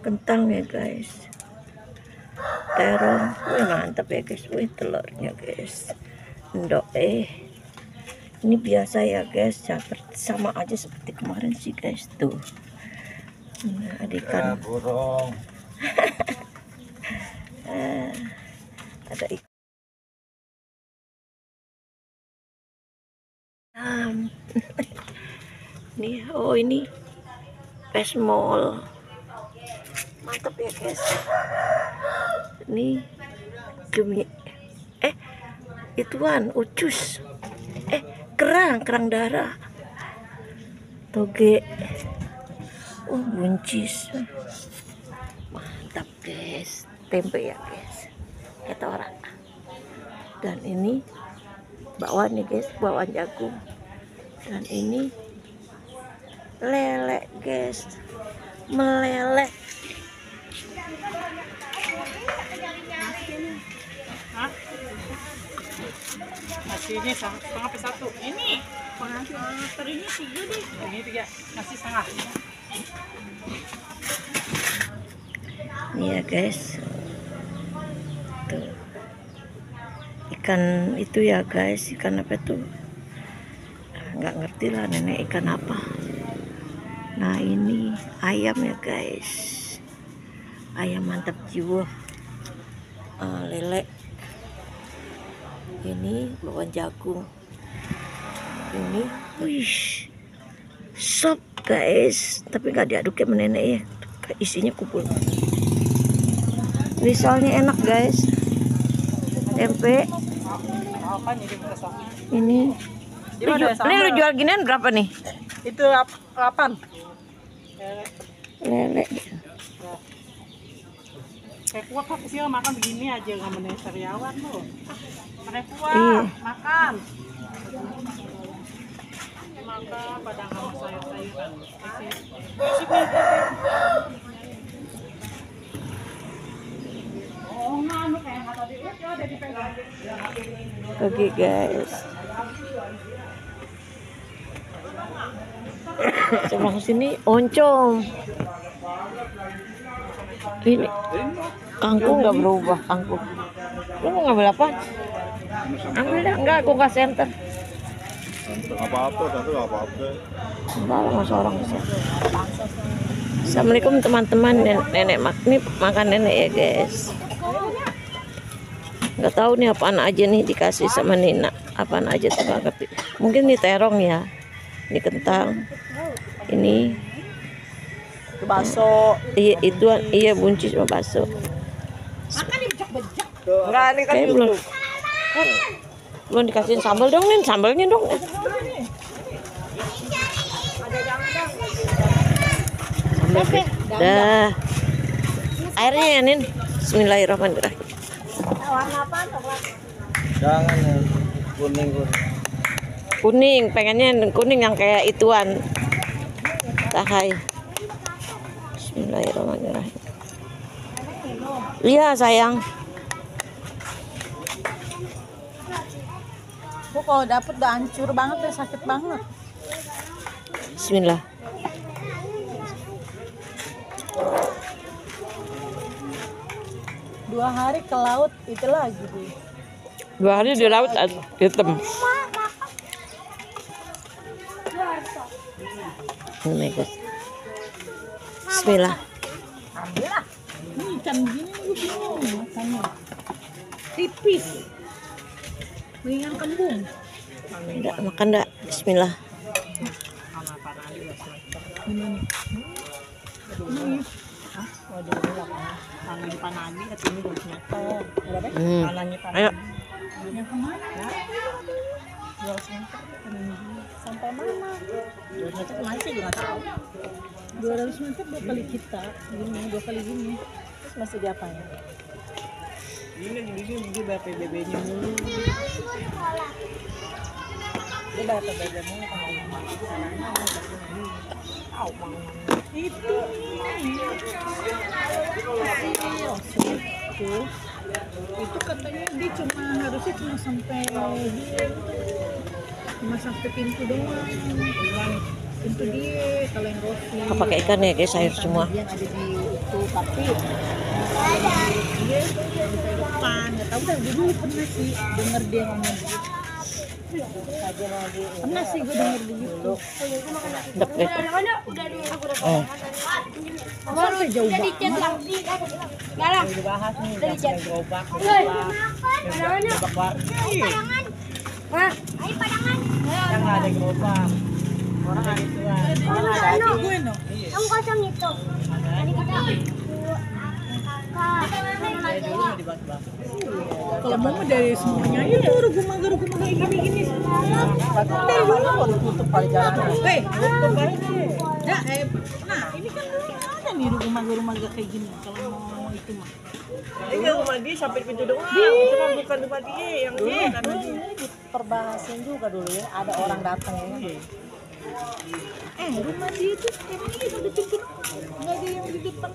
Kentang ya guys, terong. Wih, mantap ya guys. Wih, telurnya guys. Endok ini biasa ya guys, sama aja seperti kemarin sih guys. Tuh, nah, ada ikan. Ada ikan. Nih, oh ini pesmol. Mantap ya guys. Ini cumi. Ituan ucus. Kerang darah. Toge. Oh, buncis. Mantap guys. Tempe ya guys, kata orang. Dan ini bakwan nih guys, bakwan jagung. Dan ini lele guys, meleleh. Nasinya setengah per satu. Ini terinya 3 deh. Ini 3, nasi setengah. Ini ya guys. Tuh. Ikan itu ya guys, ikan apa tuh? Nggak ngerti lah nenek ikan apa. Nah ini ayam ya guys, ayam mantap jiwa. Lele. Ini bakwan jagung. Ini, wih, sop guys, tapi nggak diaduk ya nenek ya, isinya kumpul. Ini soalnya enak guys. Tempe. Ini lu jual ginian berapa nih? Itu 8. Lele. Kayak kuah apa sih makan begini aja nggak menaik karyawan lo. Menaik kuah, Iya. makan. Makan padang sama sayur-sayuran. Oke guys. Sebelah sini oncom. Ini kangkung nggak berubah, kangkung. Lu mau ngambil apa? Ambil dah, enggak, aku nggak center. Apa-apa, satu apa-apa. Enggak lah, masa orang bisa. Assalamualaikum teman-teman. Nenek ini makan nenek ya guys. Nggak tahu nih apaan aja nih dikasih sama Nina. Apaan aja tuh nggak ngerti. Mungkin ini terong ya. Ini kentang. Ini bakso. Iya itu, iya buncis sama bakso. Makan dibejak-bejak. Enggak, ini kan belum dikasihin sambal dong, Nin, sambalnya dong. Sambal. Dah. Airnya ya, Nin. Bismillahirrahmanirrahim. warna apa? Jangan yang kuning. Kuning, pengennya kuning yang kayak ituan. Tahai. Bismillahirrahmanirrahim. Iya sayang. Gua kalau dapet udah hancur banget ya, sakit banget. Bismillah. Dua hari ke laut itu lagi Bu. 2 hari di laut hitam. Ini guys. Bismillah. Alhamdulillah. Ini ikan gini gue bingung makanya. Tipis. Mendingan kembung. Enggak makan enggak. Bismillah. Waduh, tangannya Panagi katanya 2 meter. Berapa? Tangannya Panagi. Ayo. Yang kemana? 2 meter sampai mana? 2 meter kemana sih juga nggak tahu. 200 meter 2 kali kita, gini 2 kali gini. Terus masih diapain? Ini dia bayar PBB-nya mulu. Dia bayar PBB mulu kalau itu itu katanya dia harusnya cuma sampai pintu doang. Itu dia kalau yang roti. Apa pakai ikan ya guys, sayur semua. Dia ada di itu tapi dia di depan nggak tahu dah. Dulu pernah sih denger dia ngomong gitu. Pernah sih gue denger begitu. Dek gitu. Sampai jauh banget. Galang. Dibahas nih Dari chat. gerobak. Gerobak warga. Wah, ayo padangan. Yang nggak ada gerobak. Orang ada itu kan. Orang ada Ano? gue no. Ang kosong itu. Tadi kita. Dulu mau dibahas-bahas. Kalau mau dari semuanya aja tuh ruguma gini semua. Dari dulu mau ditutup kali jalan. Tutup aja. Ya, nah ini kan dulu ada nih rumah kayak gini. Kalau mau itu mah. Ini rumah dia sampai pintu doang. Itu kan bukan rumah dia yang dia karena dia. Ini diperbahasin juga dulu ya. Ada orang datang ya. Rumah dia itu sekarang ini udah pintu. Nggak ada yang di depan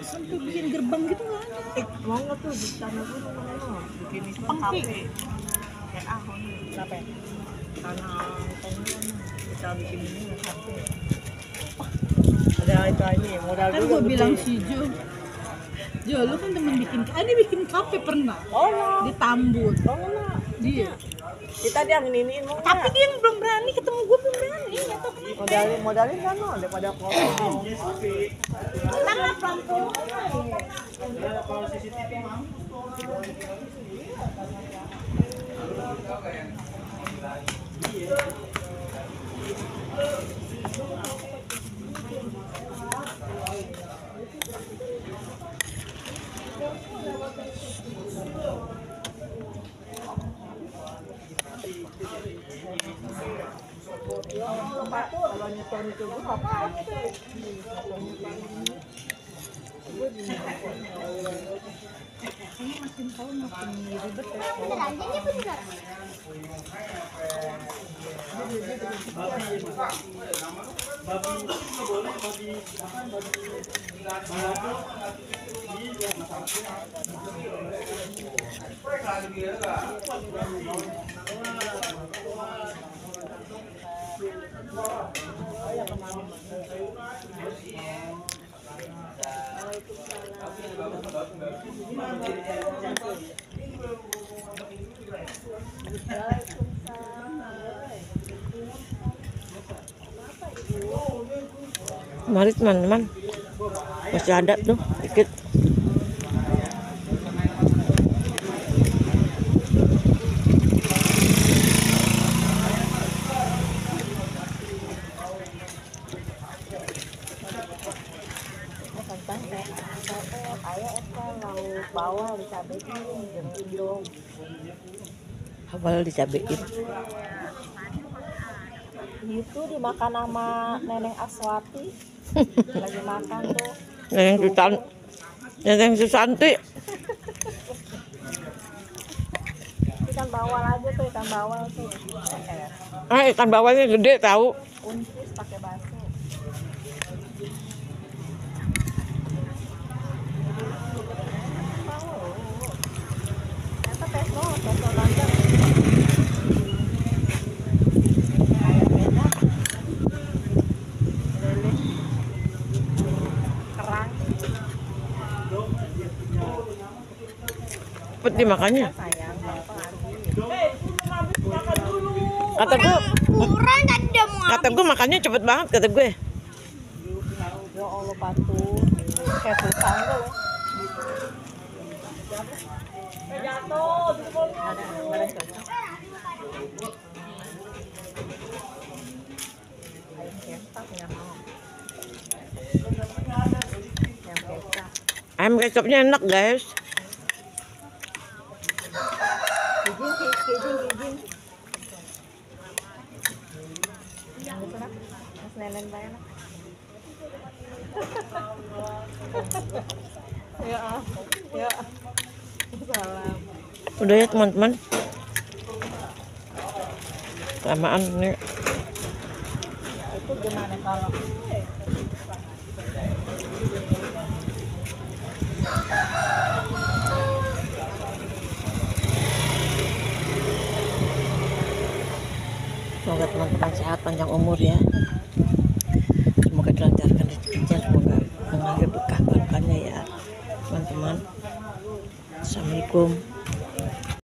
sampai bikin gerbang gitu nggak ada. Mau nggak tuh di sana tuh mana? Bikin itu Pangki. kafe. Kayak ahon. Kenapa ya? Tanah hutannya kita bikin ini kafe. Ada itu aja modal Kan juga. gue bilang si Jo, lu kan temen bikin, ini bikin kafe pernah. Oh, Di Tambun. lah. Dia. Kita dia nginiin mau Tapi dia yang belum berani ketemu gue belum berani. Nggak tahu kenapa. modalin kan lo daripada kalau Karena perempuan. kalau nyetor itu gue apa? Ini makin tahun makin ribet ya. Beneran, jadi bener. Mari teman-teman, masih ada tuh dikit. Lauk bawal dicabein, gendong. Awal dicabein. Itu dimakan sama Neneng Aswati. Lagi makan tuh. Yang Susanti. Ikan bawal aja tuh, ikan bawal tuh. Ikan bawalnya gede tahu. Uncis pakai bakso. Ternyata tes banget. Kerang. Cepet dimakannya. Sayang, bapak lagi. Kata gue, Kurang tadi udah mau makannya cepet banget kata gue. Ya Allah patuh. Kayak susah enggak loh. jatuh. Ada cocok. Ayam kecap nggak mau. Ayam kecap. Ayam kecapnya enak guys. Kijing. Yang itu nak, Mas Nenen bayar nak. Ya. Salam. Udah ya teman-teman. Kelamaan nih. Itu gimana kalau Semoga teman-teman sehat panjang umur ya. teman-teman. Assalamualaikum.